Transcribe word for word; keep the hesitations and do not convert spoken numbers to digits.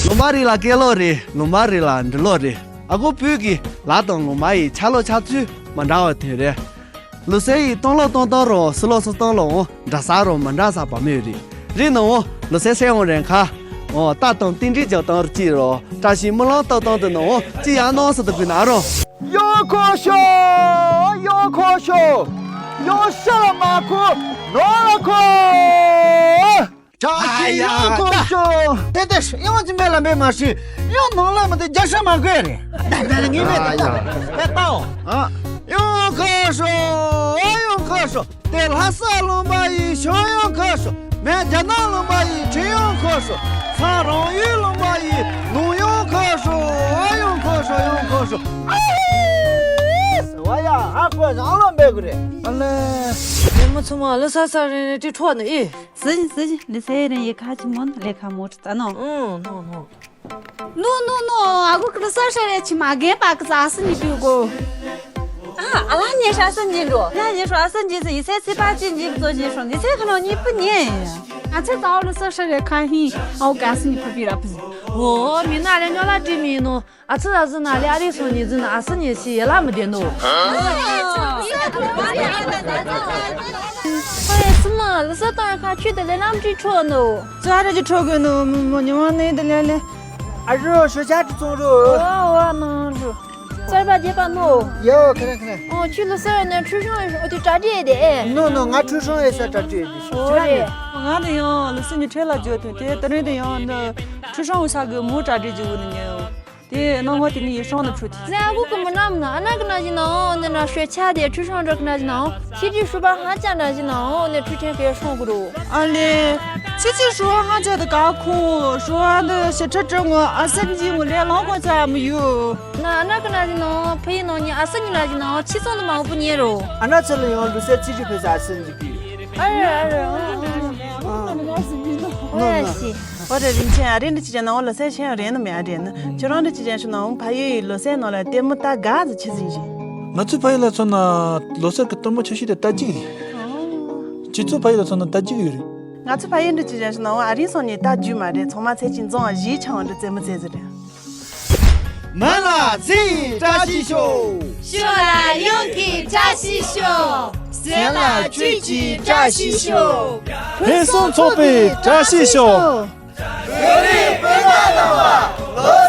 ལུང་པ་རེ་ལ་སྐད་ལོག་རེད། ལུང་པ་རེ་ལ་འབྲི་ལོག་རེད། ཨ་ཁུ་བོད་ཀྱི་ལ་དང་ལུང་པ་ཡི་ཆ་ལོག་ཆ་ཚུལ་མ་འདྲ་བ་དེ་རེད། ལུགས་སྲོལ་ཡི་གཏོང་ལོག་གཏོང་སྟངས་རོ་སུ་ལོག་སུ་གཏོང་ལོག་འོང་འདྲ་ས་རོ་མ་འདྲ་ས་བ་མེད་རེད། རེད་ནོ། ལུགས་སྲོལ་སེ་འོང་རན་ཁ། འོ་ལྟ་དང་རྟེན་འབྲེལ་རྒྱག་སྟངས་རུ་ཅི་རོ། བཀྲ་ཤིས་སྨོན་ལམ་བཏབ་སྟངས་དུ་ནོ་ཅི་ཡང་གནང་སུ་དུ་བུ་ན་རོ། ཡོ་ཁོ་ཤོ། ཡོ་ཁོ་ཤོ། ཡོ་ཤ་ལ་མ་ཁོ། ནོ་ལ་ཁོ། ཆ་ཤི་ཡོ་ཁོ་ཤོ། ཏེ་ཏེ་ཤི་ཡོང་ཅི་མེད་ལ་མེད་མ་ཤི། ཡོ་ནོ་ལ་མ་ཏེ་རྒྱ་ཤ་མ་གོས་རེད། ད་ད་ངི་མེད་ད་ད་ད་ཨ། ཡོ་ཁོ་ཤོ། ཡོ་ཁོ་ཤོ། ཏེ་ལྷ་ས་ལུང་པ་ཡི་ཤོ་ཡོ་ཁོ་ཤོ། མེ་རྒྱ་ནག་ལུང་པ་ཡི་ཁྲི་ཡོ་ཁོ་ཤོ། ས་རང་ཡུལ་ལུང་པ་ཡི་ལུང་ཡོ་ཁོ་ཤོ། ཡོ་ཁོ་ཤོ་ཡོ་ཁོ་ཤོ། ཨ་ཧི། ཝ་ཡ་ཧ་ཁོ་ཡང་ལོ་འབེ་གི་རེད། ཨ་ལེ། མེ་མོ་ཚོ་མ་ལོ་ས་ས་རེ་རེ་ཏི་ཁྲོ་ནི་ཨི། སི་ཇི་སི་ཇི་ལི་སེ་རེ་ཡི་ཁ་ཅི་མོན་ལེ་ཁ་མོ་ཏི་ད་ནོ། ཨུང་ནོ་ནོ། ནོ་ནོ་ནོ། ཨ་གོ་ཀི་ལི་སར་ཤ་རེ་ཆི་མ་གེ་པ་ཀི་ཙ་སི་ཉི་ཏུ་གོ། ཨ་ཨ་ལ་ཉེ་ཤ་སི་ཉི་རོ། ཡ་ཉེ་ཤ་སི་ཉི་སི་ཡི་སེ་སི་པ་ཅི་ཉི་ཙོ་ཉི་ཤོ་ཉི་སེ་ཁ་ནོ་ཉི་པུ་ཉེ། ཨ་ཚེ་ཙ་ཨོ་ལི་སར་ཤ་རེ་ཁ་ཧིན་ཨོ་ཀ་སི་ཉི་ཕ་པི་ར་པི། འོ་མི་ན་རེ་ཉོ་ལ་ཏི་མི་ནོ། ཨ་ཚེ་ཨ་ཟི་ན་ལེ་ཨ་རི་སོ་ཉི་ཟི་ན་ཨ་སི་ཉི་སི་ཡ་ལ་མི་དེ་ནོ། ཨོ་ཡ་སི་མ་ལི་སར་ཏང་ཁ་ཆུ་དེ་ལེ་ནམ་ཏི་ཁྲོ་ནོ། ཙ་ར་ཅི་ཁྲོ་གོ་ནོ་མོ་ཉི་མ་ནེ་དེ་ལེ་ལེ། ཨ་རོ་ཤོ་ཆ་ཏི་ཙོང་རོ། ཨོ་ཨོ་ནང་རོ། ཙར་པ་རྒྱས་པ་ནོ། ཡོ་ཁ་ར་ཁ་ར། ཨོ་ཆུ་ལུ་སར་ནས་ཁྲུ་ཤོང་ཨོ་དུ་གྲ་སྒྲིག་དེ། ནོ་ནོ་ང་ཁྲུ་ཤོང་ཨེ་ས་གྲ་སྒྲིག་དེ་ཤོ་ཨོ་ཆ་རེད། ནི། ང་དེ་ཡང་ལུ་སི་ནི་ཁྲེ་ལ་འཇོ་དུ་དེ་ད་རེད་དེ་ཡང་ནི་ཁྲུ་ཤོང་ཨོ་ས་གི་མོ་གྲ་སྒྲིག་འཇུ་ནི་ཉེ་ཡོ། དེ་ནང་ངོ་དེ་ནི་ཡི་ཤོང་ནི་ཁྲུ་དེ། ནས་ཨ་གུ་ཀུ་མོ་ནམ་ན་ཨ་ན་གི་ན་ཞི་ན་ཨོ་ནི་ན་ཤོད་ཆ་དེ་ཁྲུ་ཤོང་འགྲོ་གི་ན་ཞི་ན་ཨོ། ཁྱི་ཅི་ཧྲུ་པ་ཧ་ཅང་ན་ཞི་ན་ཨོ་ནི་ཁྲུ་ཆེན་གི་ཤོང་གི་རུ། ཨ་ལེ། ཚི་ཚི་ཧྲུ་ཧ་ཅང་དུ་ག་ཁུ་ཧྲུ་ཧ་འདི་ཞི་ཁྲ་ཁྲ་ངོ་ཨ་སབ་ཇི་ངོ་ལེ་ལོང་གོ་ཚ་མི་ཡུ། ན་ཨ་ན་གི་ན་ཞི་ན་ཨོ་ཕི་ཡི་ནོ་ཉི་ཨ་སི་ཉི་ན་ཞི་ན་ཨོ་ཆི་ཚོང་དུ་མ་འོ་པུ་ཉེ་རུ། ཨ་ན་ཚི་ལ་ཡོང་ལུ་སེ་ཚི་ཅི་ཕེ་ས་ཨ་སི་ཉི་གི། ཨ་རེ་ཨ་རེ་ཨ་རེ་ཨ་རེ་ཨ་རེ་ཨ་རེ། ཨོ་རེ་རིན་ཆེན་ཨ་རེ་འདི་ཅི་ཅན་ན་འོ་ལོ་སེ་ཆེན་རེ་ནི་མེ་ཨ་རེ་ནི་ཁྱོད་རང་འདི་ཅི་ཅན་ཤུ་ན་འོ་ཕ་ཡུལ་ཡི་ལོ་སེ་ནོ་ལ་ལྟད་མོ་ལྟ་དགའ་ཟི་ཆི་ཟིན་ཞིང་། ང་ཚོའི་ཕ་ཡུལ་ལ་མཚོན་ན་ལོ་སེ་གི་ལྟད་མོ་ཆེ་ཤོས་དེ་ལྟ་རྒྱུ་ཡིན། ཁྱེད་ཚོའི་ཕ་ཡུལ་ལ་མཚོན་ན་ལྟ་རྒྱུ་ཡོད་རེད། ང་ཚོའི་ཕ་ཡུལ་འདི་ཅི་ཅན་ཤུ་ན་འོ་ཨ་རིང་སོང་ནས་ལྟ་རྒྱུ་མ་རེད་ཚང་མ་ཚེ་ཅིང་ཙོང་བཞི་ཆང་འདི་རྩེད་མོ་རྩེད་ཟི་རེད། མ་ལ་ཚེ་ཡི་བཀྲ་ཤིས་ཤོག་ཤོ་ལ་ཡོང་གི་བཀྲ་ཤིས་ཤོག་ཟན་ལ་ཆུ་ཀྱི་བཀྲ་ཤིས་ཤོག་ཕུན་སུམ་ཚོགས་པའི་བཀྲ་ཤིས་ཤོག་བོད་རིགས་སྤུན་ཟླ་རྣམ་པ་ལོ་